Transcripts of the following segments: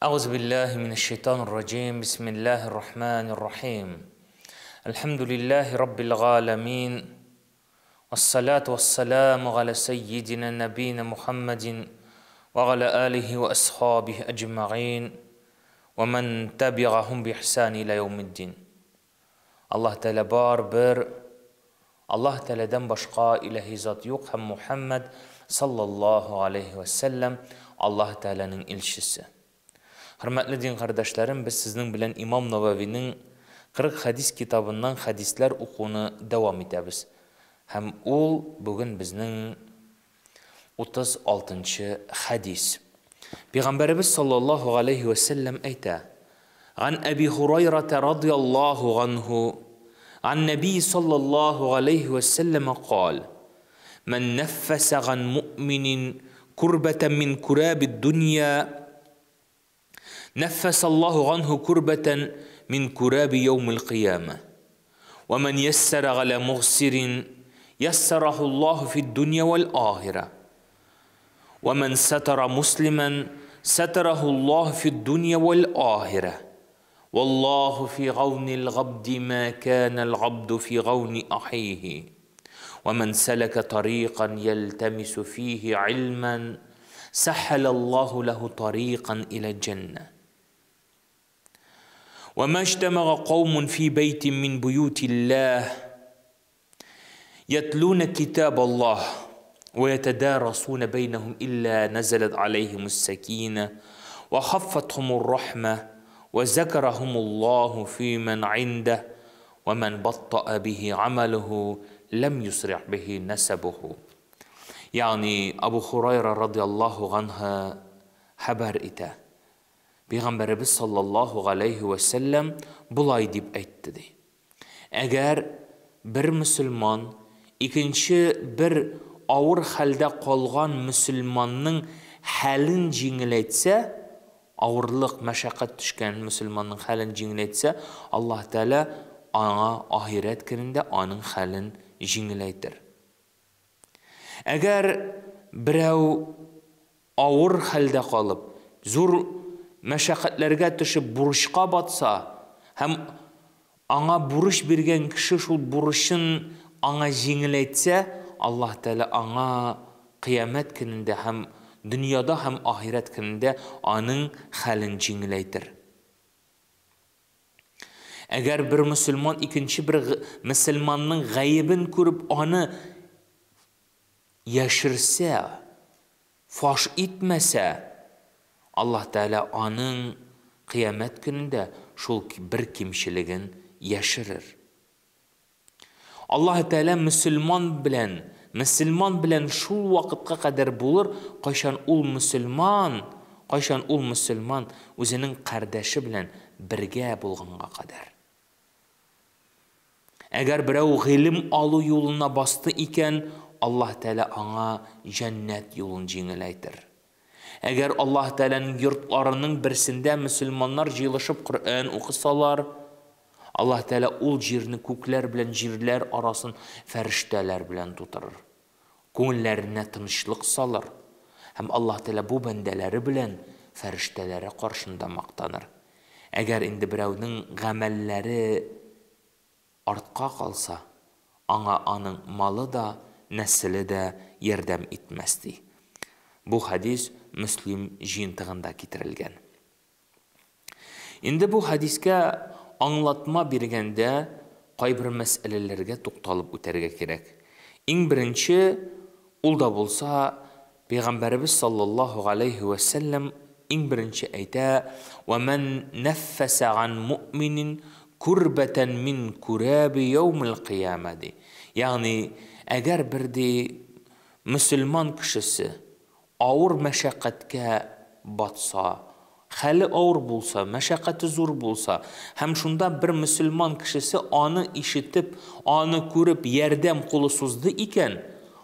أعوذ بالله من الشيطان الرجيم بسم الله الرحمن الرحيم الحمد لله رب العالمين والصلاة والسلام على سيدنا نبينا محمد وعلى آله وأصحابه أجمعين ومن تبعهم بإحسان إلى يوم الدين. Аллаһ Тәгалә бар бер, Аллаһ Тәгаләдән башка илаһи зат юк һәм Мухаммад саллаллаһу алейхи вә сәлләм Аллаһ Тәгаләнең илчесе. Хөрмәтле дин кардәшләрем, без сезнең белән Имам Нававиның 40 хәдис китабыннан хәдисләр укуны дәвам итәбез. Һәм ул бүген безнең 36 нчы хәдис. Пәйгамбәребез саллаллаһу алейхи вә сәлләм әйтә: Ган Әби Һурайрата радыяллаһу ганһу, ган Нәби саллаллаһу галәйһи вә сәлләмә кал, Мән нәффәсә ган муъминин курбәтән мин курабид дөнья, нәффәсәллаһу ганһу курбәтән мин кураби яумил кыямә. Вә мән яссәрә галә мугсирин, яссәрәһуллаһу фид дөнья вәл ахирә. Вә мән сәтәрә муслимән, сәтәрәһуллаһу фид дөнья вәл ахирә. Валлаһу фи гаунил габди ма канал габду фи гауни ахихи. Вә мән сәләкә тарикан ялтамису фихи илмән, сәххәләллаһу ләһу тарикан илә җәннә. Вә ма иҗтәмәгә каумун фи бәйтин мин буютиллаһ, ятлуна китабаллаһ, вә ятадарасуна бәйнәһум илля нәзәләт аләйһимус сәкинә, вә хаффатһумур рахмә, вә зәкәрәһумуллаһу фи мән индәһ, вә мән баттаа бихи амәлүһү, ләм юсри' бихи нәсәбүһү. Ягъни Абу Хурайра радиаллаһу ганһу хәбәр итә. Пәйгамбәребез саллаллаһу галәйһи вә сәлләм болай дип әйтте ди. Әгәр бер мөселман икенче бер авыр хәлдә калган мөселманның хәлен җиңеләйтсә, авырлык, мәшәкать төшкән мөселманның хәлен җиңеләйтсә, Аллаһ Тәгалә аңа ахирәт көнендә аның хәлен җиңеләйтер. Әгәр берәү авыр хәлдә калып, зур мәшәкатьләргә төшеп бурычка батса һәм аңа бурыч биргән кеше шул бурычын аңа җиңеләйтсә, Аллаһ Тәгалә аңа кыямәт көнендә һәм дөньяда һәм ахирәт көнендә аның хәлен җиңеләйтер. Әгәр бер мөселман икенче бер мөселманның гаебен күреп аны яшерсә, фаш итмәсә, Аллаһ Тәгалә аның кыямәт көнендә шул бер кимчелеген яшерер. Аллаһ Тәгалә мөселман белән, мөселман белән шул вакытка кадәр булыр, кайчан ул мөселман, кайчан ул мөселман үзенең кардәше белән бергә булганга кадәр. Әгәр берәү гыйлем алу юлына басты икән, Аллаһ Тәгалә аңа җәннәт юлын җиңеләйтер. Әгәр Аллаһ Тәгаләнең йортларының берсендә мөселманнар җыелышып Коръән укысалар, Аллаһ Тәгалә ул җирне күкләр белән җирләр арасын фәрештәләр белән тутырыр. Күңелләренә тынычлык салыр. Һәм Аллаһ Тәгалә бу бәндәләре белән фәрештәләре каршында мактаныр. Әгәр инде берәүнең гамәлләре артка калса, аңа аның малы да, нәселе дә ярдәм итмәс ди. Бу хәдис Мөслим җыентыгында китерелгән. Инде бу хәдискә аңлатма биргәндә кайбер мәсьәләләргә тукталып үтәргә кирәк. Иң беренче, ул да булса, Пәйгамбәребез саллаллаһу галәйһи вә сәлләм иң беренче әйтә: "Ва ман наффаса ган муъминин курбатан мин кураби яумил кыяма" ди. Ягъни, әгәр бер ди мөселман кешесе авыр мәшәкатькә батса, хәле авыр булса, мәшәкате зур булса, һәм шунда бер мөселман кешесе аны ишетеп, аны күреп ярдәм кулы сузды икән,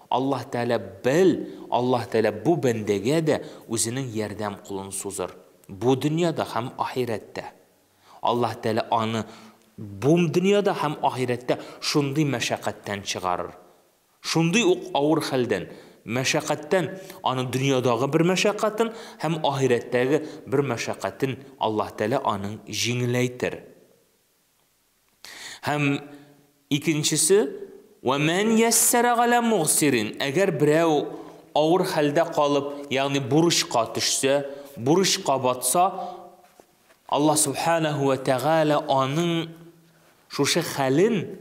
Аллаһ Тәгалә бел, Аллаһ Тәгалә бу бәндәгә дә үзенең ярдәм кулын сузыр. Бу дөньяда һәм ахирәттә. Аллаһ Тәгалә аны бу дөньяда һәм ахирәттә шундый мәшәкатьтән чыгарыр. Шундый ук авыр хәлдән. Мәшәкатьтән, аның дөньядагы бер мәшәкатен һәм ахирәттәге бер мәшәкатен Аллаһ Тәгалә аның җиңеләйтер. Һәм икенчесе, вә мән яссара галя мугсирин, әгәр берәү авыр хәлдә калып, ягъни бурычка төшсә, бурычка батса, Аллаһ субханаху ва тәгалә аның шушы хәлен,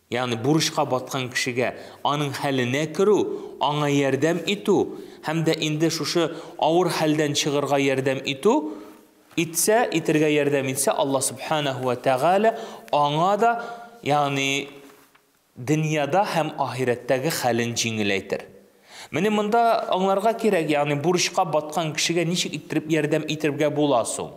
ягъни бурычка баткан кешегә аның хәленә керү, аңа ярдәм итү һәм дә инде шушы авыр хәлдән чыгырга ярдәм итү, итсә, итергә ярдәм итсә, Аллаһ субханаху ва тәгалә аңа да, ягъни дөньяда һәм ахирәттәге хәлен җиңеләйтер. Менә монда аңларга кирәк, ягъни бурычка баткан кешегә ничек иттереп ярдәм итергә була соң?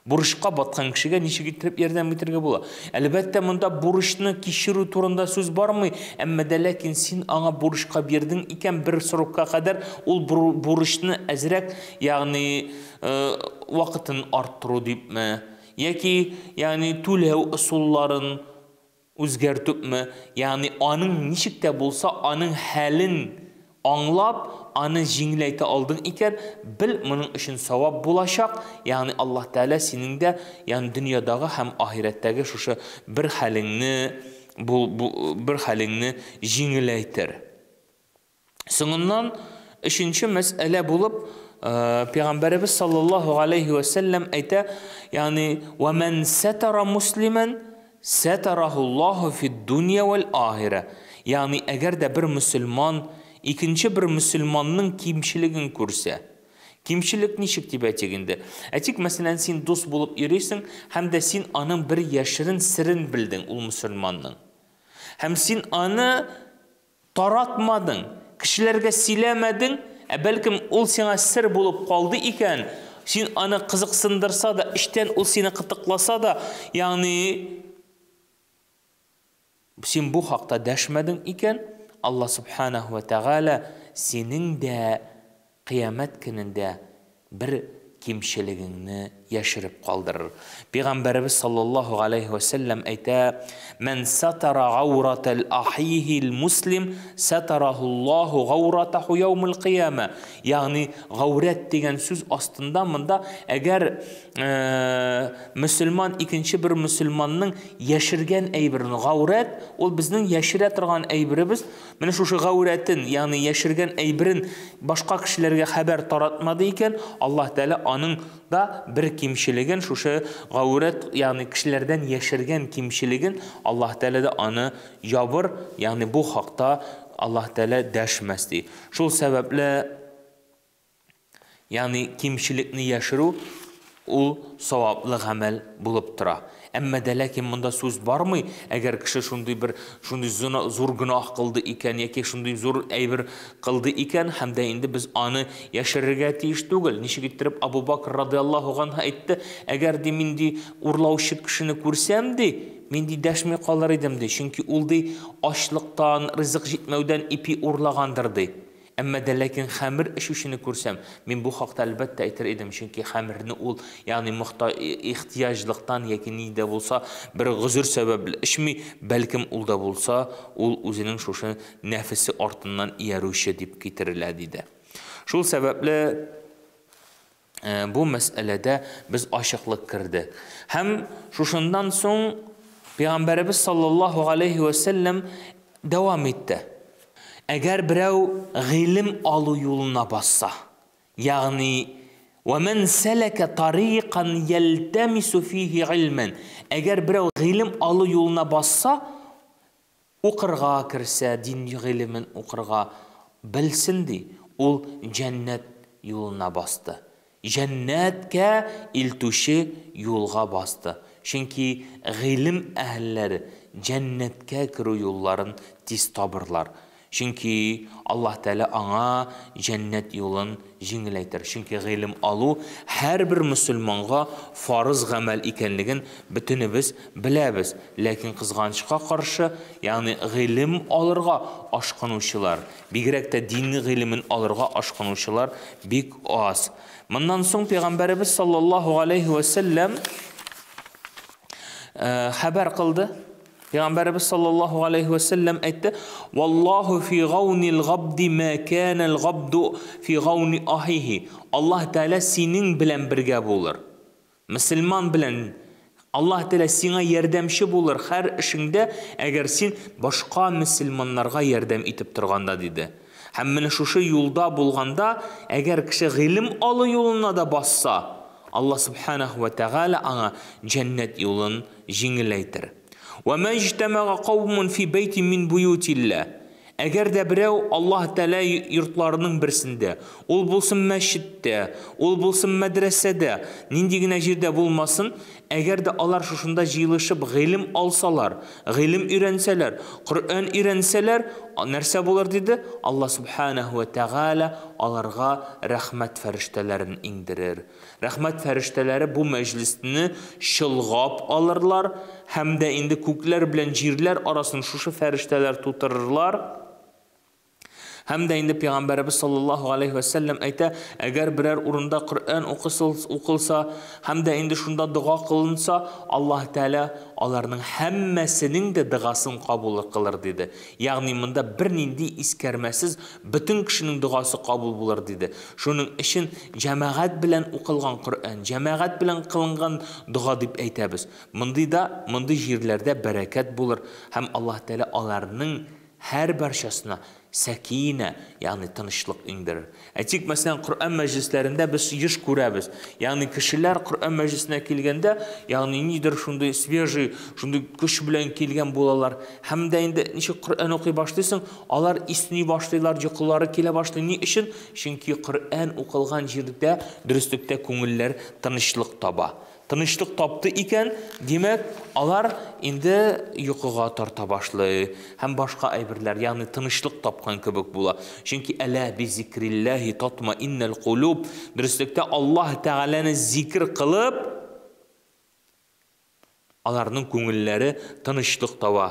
Бурычка баткан кешегә ничек иттереп ярдәм итергә була? Әлбәттә, монда бурычны кичерү турында сүз бармый, әмма дә ләкин син аңа бурычка бирдең икән, бер срокка кадәр ул бурычны әзрәк, ягъни вакытын арттыру дипме, яки ягъни түләү ысулларын үзгәртүпме, ягъни аның ничек тә булса аның хәлен аңлап, аны җиңеләйтә алдың икән, бел, моның өчен савап булачак, ягъни Аллаһ Тәгалә синең дә, ягъни дөньядагы һәм ахирәттәге шушы бер хәлеңне, бу, бер хәлеңне җиңеләйтер. Соңыннан өченче мәсьәлә булып, Пәйгамбәребез саллаллаһу алейхи ва сәлләм әйтә, ягъни ва ман сатара муслиман сатарахуллаһу фид дунья вал ахира. Ягъни әгәр дә бер мөселман икенче бер мөселманның кимчелеген күрсә, кимчелек ничек дип әйтик инде? Әйтик, мәсәлән, син дус булып йөрисең һәм дә син аның бер яшерен серен белдең ул мөселманның. Һәм син аны таратмадың, кешеләргә сөйләмәдең, ә бәлкем ул сиңа сер булып калды икән, син аны кызыксындырса да, эчтән ул сине кытыкласа да, ягъни син бу хакта дәшмәдең икән, Аллаһ субханаху ва тәгалә синең дә кыямәт көнендә бер кимчелегеңне яшереп калдырыр. Пәйгамбәребез саллаллаһу алейхи ва сәлләм әйтә: "Ман сатара гауратал ахихил муслим сатарахуллаһу гауратаху яумул кыяма". Ягъни гаурәт дигән сүз астында монда әгәр мөселман икенче бер мөселманның яшергән әйберен, гаурәт ул безнең яшерә торган әйберебез, менә шушы гаурәтен, ягъни яшергән әйберен башка кешеләргә хәбәр таратмады икән, Аллаһ Тәгалә аның да бер кимчелеген, шушы гаурәт, ягъни кешеләрдән яшергән кимчелеген Аллаһ Тәгалә дә аны ябыр, ягъни бу хакта Аллаһ Тәгалә дәшмәс ди. Шул сәбәпле, ягъни кимчелекне яшерү ул саваплы гамәл булып тора. Әмма дә ләкин монда сүз бармый, әгәр кеше шундый бер шундый зур гөнаһ кылды икән яки шундый зур әйбер кылды икән, һәм дә инде без аны яшерергә тиеш түгел. Ничек иттереп Абу Бакр радиаллаһу анһу әйтте, әгәр ди мин ди урлаучы кешене күрсәм ди, мин ди дәшми калыр идем ди, чөнки ул ди ачлыктан, ризык җитмәүдән ипи урлагандыр ди. Әмма дә ләкин хәмер эчүчене күрсәм, мин бу хакта әлбәттә әйтер идем, чөнки хәмерне ул, ягъни ихтыяҗлыктан яки ни дә булса бер гозер сәбәпле эчми, бәлкем ул да булса, ул үзенең шушы нәфесе артыннан иярүче дип китерелә диде. Шул сәбәпле бу мәсьәләдә без ачыклык керде. Һәм шушыннан соң Пәйгамбәребез саллаллаһу алейхи ва сәлләм дәвам итте. Әгәр берәү гыйлем алу юлына басса, ягъни ва ман салака тарикан ялтамису фихи гыйльман, әгәр берәү гыйлем алу юлына басса, укырга керсә, дин гыйлемен укырга белсен ди, ул җәннәт юлына басты. Җәннәткә илтүче юлга басты. Чөнки гыйлем әһелләре җәннәткә керү юлларын тиз табырлар. Чөнки Аллаһ Тәгалә аңа җәннәт юлын җиңеләйтер. Чөнки гыйлем алу һәрбер мөселманга фарыз гамәл икәнлеген бөтенебез беләбез. Ләкин кызганычка каршы, ягъни гыйлем алырга ашкынучылар, бигрәк тә дин гыйлемен алырга ашкынучылар бик аз. Моннан соң Пәйгамбәребез саллаллаһу алейхи ва сәлләм хәбәр кылды. Пәйгамбәребез саллаллаһу алейһи вә сәлләм әйтте: "Валлаһу фи гаунил габди ма канал габду фи гауни ахихи". Аллаһ Тәгалә синең белән бергә булыр. Мөселман белән Аллаһ Тәгалә сиңа ярдәмче булыр һәр эшеңдә, әгәр син башка мөселманнарга ярдәм итеп торганда, диде. Һәм менә шушы юлда булганда, әгәр кеше гыйлем алу юлына да басса, Аллаһ субханаһу ва тәгалә аңа җәннәт юлын җиңеләйтер. Вә ма иҗтәмәга каумун фи бәйтин мин буютилла. Әгәр дә берәү Аллаһ Тәгалә йортларының берсендә, ул булсын мәчеттә, ул булсын мәдрәсәдә, нинди генә җирдә булмасын, әгәр дә алар шушында җыелышып гыйлем алсалар, гыйлем өйрәнсәләр, Коръән өйрәнсәләр, нәрсә булыр диде? Аллаһ субханаһу ва тәгалә аларга рәхмәт фәрештәләрен иңдерер. Рәхмәт фәрештәләре бу мәҗлесне чолгап алырлар һәм дә инде күкләр белән җирләр арасын шушы фәрештәләр тутырырлар. Һәм дә инде Пәйгамбәребез саллаллаһу алейһи вә сәлләм әйтә, әгәр берәр урында Коръән укылса һәм дә инде шунда дога кылынса, Аллаһ Тәгалә аларның һәммәсенең дә догасын кабул кылыр диде. Ягъни монда бернинди искәрмәсез бөтен кешенең догасы кабул булыр диде. Шуның өчен җәмәгать белән укылган Коръән, җәмәгать белән кылынган дога дип әйтәбез. Мондый да, мондый җирләрдә бәрәкәт булыр һәм Аллаһ Тәгалә аларның һәр барчасына сәкинә, ягъни тынычлык иңдерер. Әйтик, мәсәлән, Коръән мәҗлесләрендә без еш күрәбез. Ягъни кешеләр Коръән мәҗлесенә килгәндә, ягъни нидер шундый свежий, шундый көч белән килгән булалар. Һәм дә инде ничек Коръән укый башлыйсың, алар исни башлыйлар, йокылары килә башлый. Ни өчен? Чөнки Коръән укылган җирдә дөреслектә күңелләр тынычлык таба. Тынычлык тапты икән, димәк, алар инде йокыга тарта башлый һәм башка әйберләр, ягъни тынычлык тапкан кебек була. Чөнки әлә би зикрилләһи татмаиннал кулуб, дөреслектә Аллаһ Тәгаләне зикр кылып, аларның күңелләре тынычлык таба.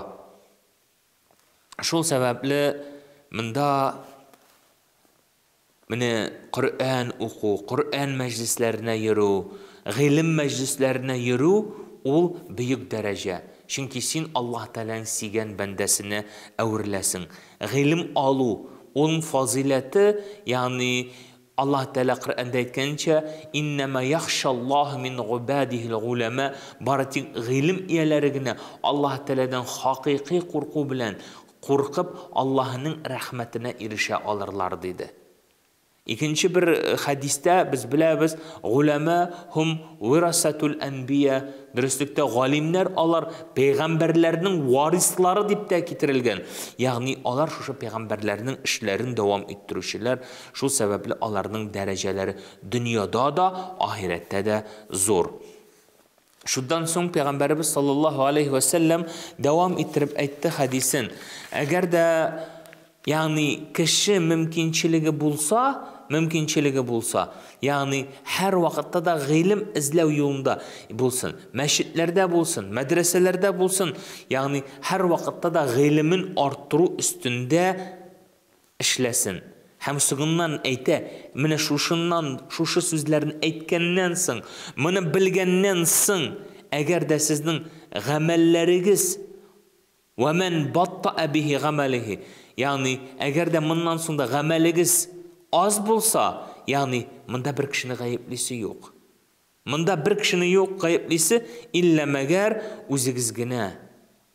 Шул сәбәпле монда менә Коръән уку, Коръән мәҗлесләренә йөрү, гыйлем мәҗлесләренә йөрү ул бөек дәрәҗә. Чөнки син Аллаһ Тәгаләнең сөйгән бәндәсенә әвереләсең. Гыйлем алу, ул фазыйләте, ягъни Аллаһ Тәгалә Коръәндә әйткәнчә, Иннәмә яхшаллаһ мин гыйбадиһил гуләмә, бары тик гыйлем ияләре генә Аллаһ Тәгаләдән хакыйкый курку белән куркып, Аллаһының рәхмәтенә ирешә алырлар, диде. Икенче бер хәдистә без беләбез, Гуләмә һум вирасатул әнбия, дөреслектә галимнәр алар пәйгамбәрләрнең варислары дип тә китерелгән. Ягъни алар шушы пәйгамбәрләрнең эшләрен дәвам иттерүчеләр, шул сәбәпле аларның дәрәҗәләре дөньяда да, ахирәттә дә зур. Шуннан соң Пәйгамбәребез саллаллаһу алейһи вә сәлләм дәвам иттереп әйтте хәдисен. Әгәр дә ягъни кеше мөмкинчелеге булса, мөмкинчелеге булса, ягъни һәр вакытта да гыйлем эзләү юлында булсын, мәчетләрдә булсын, мәдрәсәләрдә булсын, ягъни һәр вакытта да гыйлемен арттыру өстендә эшләсен. Һәм соңыннан әйтә, менә шушыннан, шушы сүзләрне әйткәннән соң, моны белгәннән соң, әгәр дә сезнең гамәлләрегез вә мән баттаа бихи гамәлихи, ягъни әгәр дә моннан соң да гамәлегез аз булса, ягъни монда бер кешене гаеплисе юк. Монда бер кешене юк гаеплисе, иллә мәгәр үзегез генә,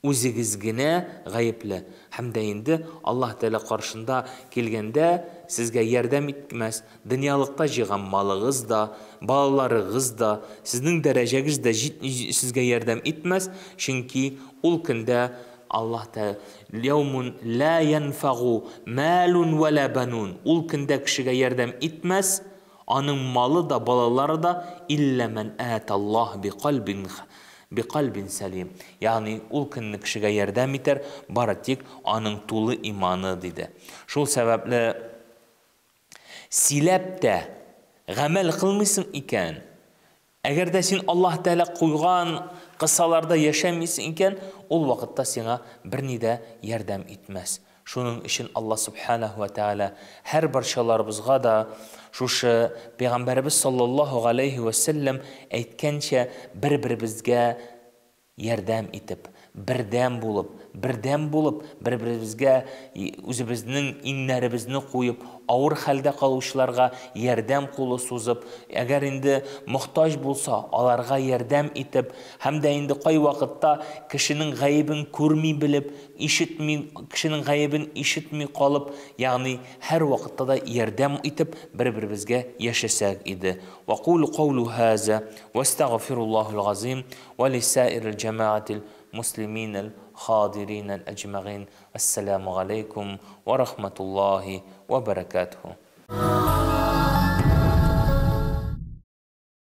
үзегез генә гаепле. Һәм дә инде Аллаһ Тәгалә каршында килгәндә сезгә ярдәм итмәс, дөньялыкта җыйган малыгыз да, балаларыгыз да, сезнең дәрәҗәгез дә җитми сезгә ярдәм итмәс, чөнки ул көндә Аллаһ Тәгалә яумун ла янфагу малун ва ла банун, ул көндә кешегә ярдәм итмәс, аның малы да, балалары да, илля мән аталлаһ би кальбин сәлим. Ягъни ул көнне кешегә ярдәм итәр, бары тик аның тулы иманы, диде. Шул сәбәпле силәп тә гамәл кылмыйсың икән, әгәр дә син Аллаһ Тәгалә куйган кысаларда яшәмисең икән, ул вакытта сиңа берни дә ярдәм итмәс. Шуның өчен Аллаһ субханаһу ва тааля һәр барчаларыбызга да шушы Пәйгамбәребез саллаллаһу галәйһи ва сәлләм әйткәнчә бер-беребезгә ярдәм итеп, Бердәм булып, бердәм булып, бер-беребезгә үзебезнең иңнәребезне куеп, авыр хәлдә калучыларга ярдәм кулы сузып, әгәр инде мохтаҗ булса, аларга ярдәм итеп, һәм дә инде кайвакытта кешенең гаебен күрми белеп, ишетми, кешенең гаебен ишетми калып, ягъни һәрвакытта да ярдәм итеп, бер-беребезгә яшәсәк иде. Вәкулу каулу һаза, вәстәгъфируллаһул газыйм, ولسائر الجماعة المسلمين الحاضرين الأجمعين. السلام عليكم ورحمة الله وبركاته.